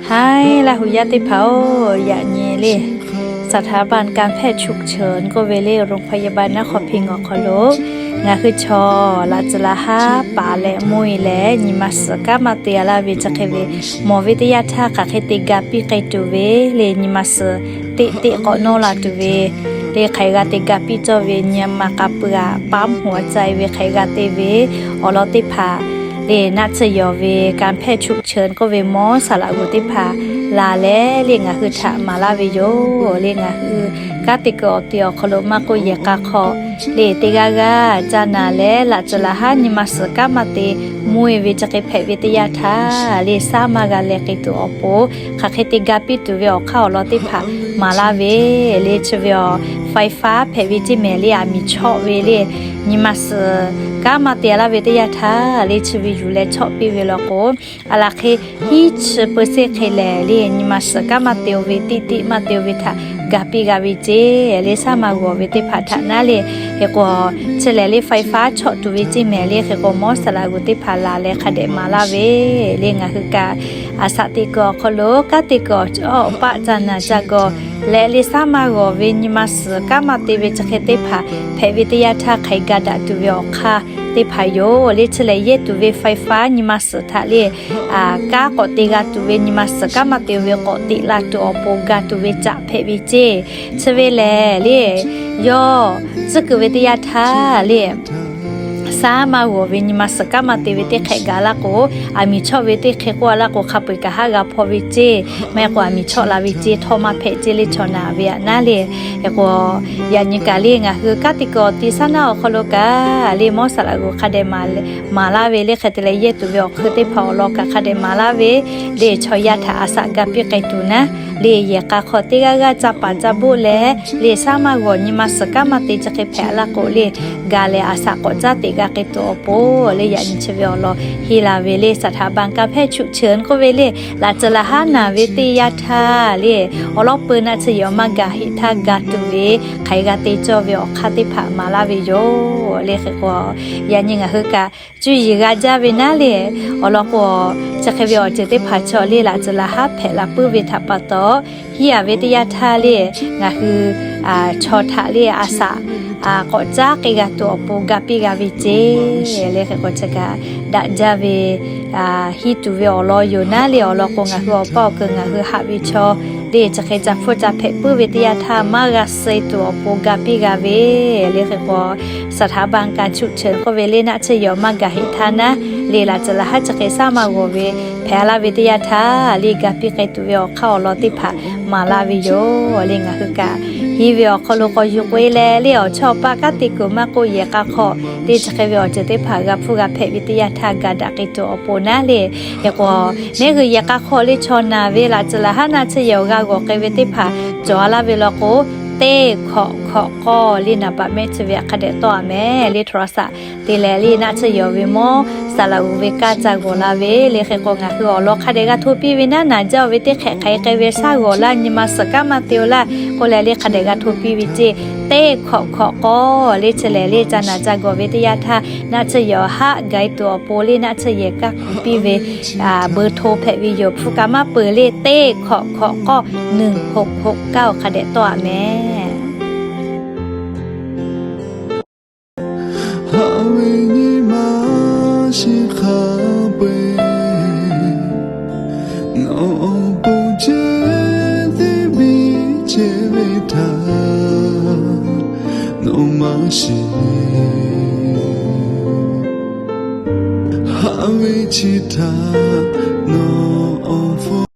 Hai Laˇ huˍ yaˇ teˇ hpaˍ-oˬ, yaꞈ nyi le สถาบันการแพทย์ฉุกเฉิน k'oˆ ve le โรงพยาบาลนครพิงค์ awˬ hk'aw lo ngaˬ hui chaw laꞈ tcuh laꞈ haˉ paˍ leh mvuhˇ-e leh nyi ma suhˍ kanˉ maˇ te-a laˇ ve chi hk'e ve mawˬ ve teˇ yanˇ htaˇ hk'aˬ hk'e te ga piˇ k'ai tuˬ ve le nyi ma suhˍ teꞈ teꞈ k'awꞈ nawˇ la tuˬ ve le hk'aˬ g'a te ga piˇ cawˇ ve nyi ma k'a pui-a ปั๊มหัวใจ ve hk'aˬ g'a te ve awˬ lawn teˇ hpaˍ le naˆ tsuhˇ yawˬ ve การแพทย์ฉุกเฉิน k'oˆ ve mawˇ saˍ laꞈ g'uˬ teˇ hpaˍ laˬ leh le ngaˬ hui htaꞈ maˍ laˇ ve yoˬ. Le ngaˬ hui kanˉ te kuiˬ awˬ ti awˬ hk'aw lo maˇ k'oˆ yehˬ k'a hk'aw le teˇ g'aˇ g'aˇ ca naˬ leh laꞈ tcuh laꞈ haˉ nyi ma suhˍ kanˉ maˇ te mvuhˇ-e ve chi hk'e hpehꞈ ve teˇ yanˇ htaˇ le saˉ maˇ g'a leh k'ai tuˬ awˬ pon hk'aˬ hk'e te ga piˇ tuˬ ve awˬ hk'aˇ awˬ lawn teˇ hpaˍ maˍ laˇ ve le chi ve awˬ ไฟฟ้า hpehꞈ ve ceˇ mehˍ le aˬ miˍ chawˆ ve le nyi ma suhˍ kanˉ maˇ te-a laˇ ve teˇ yanˇ htaˇ le chi ve yuˬ leh chawˆ piˇ ve law k'o, aˬ laˬ hk'e hiˉ chi เปอร์เซ็นต์ hk'e lehˬ le nyi ma suhˍ kanˉ maˇ te-o ve teꞈ teꞈ maˇ te-o ve htaꞈ ga piˇ g'a ve ceˇ le saˉ maˇ g'awˬ ve teˇ hpaˍ htaꞈ naˉ le hk'e k'o, chi lehˬ le ไฟฟ้า chawˆ tuˬ ve ceˇ mehˍ le hk'e k'o mawˇ saˍ laꞈ g'uˬ teˇ hpaˍ laˬ leh hk'a dehꞈ maˍ laˇ ve le ngaˬ hui kaꞈ aˬ saꞈ te kuiˬ awˬ hk'aw lo kanˉ te kuiˬ awˬ paˆ ca naˬ ca gawˬ leh le saˉ maˇ g'awˬ ve nyi ma suhˍ kanˉ maˇ te ve chi hk'e teˇ hpaˍ hpehꞈ ve teˇ yanˇ htaˇ hk'aˬ ga daꞈ tuˬ ve awˬ hk'aˇ teˇ hpaˍ yoˬ. Le chi lehˬ yehˇ tuˬ ve ไฟฟ้า nyi ma suhˍ htaꞈ le kaˉ k'awꞈ te g'a tuˬ ve nyi ma suhˍ kanˉ maˇ te-o ve k'awꞈ teꞈ la tuˬ awˬ pon ga tuˬ ve caꞈ hpehꞈ ve ceˇ. Chi ve lehˬ le yawˇ tcuhˉ kuiˬ ve teˇ yanˇ htaˇ le saˉ maˇ g'awˬ ve nyi ma suhˍ kanˉ maˇ te ve teˇ hk'ehꞈ gaˬ laˇ k'o, aˬ miˍ chawˆ ve teˇ hk'e k'oˆ-a laˇ k'o hk'a peu-eˬ kaꞈ haˉ g'a hpaw ve ceˇ. Maˇ heˆ k'o aˬ miˍ chawˆ la ve ceˇ htawˇ maˇ hpehꞈ ceˇ le chaw naˬ ve aꞈ naˉ le. Hk'e k'o yaꞈ nyi kaꞈ le ngaˬ hui kanˉ te kuiˬ awˬ ti saˉ naˆ awˬ hk'aw lo kaꞈ le mawˇ saˍ laꞈ g'uˬ hk'a dehꞈ maˍ laˇ ve le hk'e te leh yehˇ tuˬ ve awˬ hk'eun teˇ hpaˍ awˬ lawn kaꞈ hk'a dehꞈ maˍ laˇ ve le chaw yaˇ htaꞈ aˬ saꞈ ga piˇ k'ai tuˬ naˉ le yehˬ k'a hk'aw teˇ g'aˇ g'aˇ ca paˍ ca boˆ leh le saˉ maˇ g'awˬ nyi ma suhˍ kanˉ maˇ te chi hk'e hpehꞈ laˇ k'o le ga leh aˬ saꞈ k'awꞈ caˉ teꞈ g'a k'ai tuˬ awˬ pon le yaꞈ nyi chi ve awˬ lawn heˆ la ve le สถาบันการแพทย์ฉุกเฉิน k'oˆ ve le laꞈ tcuh laꞈ haˉ naˬ ve teˇ yanˇ htaˇ le awˬ lawn peu naˆ tsuhˇ yawˬ maˇ gaˬ heˆ htaˇ ga tuˬ ve hk'aˬ g'a te cawˇ ve awˬ hk'aˇ teˇ hpaˍ maˍ laˇ ve yoˬ. Le hk'e k'o yaꞈ nyi ngaˬ hui kaꞈ cuˇ yiˍ g'a jaˇ ve naˉ le awˬ lawn k'o chi hk'e ve awˬ ceuˬ teˇ hpaˍ chaw le laꞈ tcuh laꞈ haˉ hpehꞈ la puiˉ ve htaꞈ pa taw hiˉ-a ve teˇ yanˇ htaˇ le ngaˬ hui chaw htaꞈ le aˬ saꞈ k'awꞈ caˉ k'ai g'a tuˬ awˬ pon ga piˇ g'a ve ceˇ. Le hk'e k'o chi kaꞈ daꞈ jaˇ ve hiˇ tuˬ ve awˬ lawn yoˬ naˉ le awˬ lawn k'o ngaˬ hui awˬ paˇ awˬ keu ngaˬ hui haꞈ ve chaw le chi hk'e ca hpfuhˇ ca hpehꞈ puiˉ ve teˇ yanˇ htaˇ maˇ g'a suh-e tuˬ awˬ pon ga piˇ g'a ve le hk'e k'o สถาบันการแพทย์ฉุกเฉิน k'oˆ ve le naˆ tsuhˇ yawˬ maˇ gaˬ heˆ htaˇ naˉ le laꞈ tcuh laꞈ haˉ chi hk'e saˉ maˇ g'awˬ ve hpehꞈ laˇ ve teˇ yanˇ htaˇ le ga piˇ k'ai tuˬ ve awˬ hk'aˇ awˬ lawn teˇ hpaˍ maˍ laˇ ve yoˬ. Le ngaˬ hui kaꞈ hiˇ ve awˬ hk'aw lo k'aw yuˬ k'oꞈ-e leh le awˬ chawˇ awˬ paˆ kanˉ te kuiˬ maˇ k'oˆ yehˬ k'a hk'aw le chi hk'e ve awˬ ceuˬ teˇ hpaˍ g'a hpfuhˇ g'a hpehꞈ ve teˇ yanˇ htaˇ ga daꞈ k'ai tuˬ awˬ pon naˉ le hk'e k'o neˇ hui yehˬ k'a hk'aw le chaw naˬ ve laꞈ tcuh laꞈ haˉ naˆ tsuhˇ yawˬ g'a g'awˬ k'ai ve teˇ hpaˍ cawˬ-a laˇ ve law k'o teˇ hkawꞈ hkawꞈ k'awˇ le naˍ baꞈ mehˆ chi ve htaꞈ hk'a dehꞈ tawˆ-a mehˍ le โทรศัพท์ te leh le naˆ tsuhˇ yawˬ ve mawˇ saˍ laꞈ g'uˬ ve kanˉ ca g'awˬ la ve le hk'e k'o ngaˬ hui awˬ lawn hk'a dehꞈ g'a hto piˇ ve naˉ naˬ jaˇ-o ve teˇ hk'ehꞈ hk'aˬ hk'e k'ai ve saˉ g'awˬ laˇ nyi ma suhˍ kanˉ maˇ te-o laˇ k'oˆ leh le hk'a dehꞈ g'a hto piˇ ve ceˇ. Teˇ hkawꞈ hkawꞈ k'awˇ le chi lehˬ le ca naˬ ca gawˬ ve teˇ yanˇ htaˇ naˆ tsuhˇ yawˬ haˆ gaˬ-e tuˬ awˬ pon le naˆ tsuhˇ yehˬ kaˇ kuˬ piˇ ve เบอร์โทร hpehꞈ ve yoˬ. Hpu kaꞈ maˇ peuˬ le teˇ hkawꞈ hkawꞈ k'awˇ หนึ่งหกหกเก้า hk'a dehꞈ tawˆ-a mehˍ. Haꞈ ve nyi ma shiˍ hk'a peu-eˬ nawˬ awˬ pon ceh teˇ biˇ chehˇ ve htaꞈ nawˬ maˇ shiˍ. Haꞈ ve chi htaꞈ nawˬ awˬ hpfuhˇ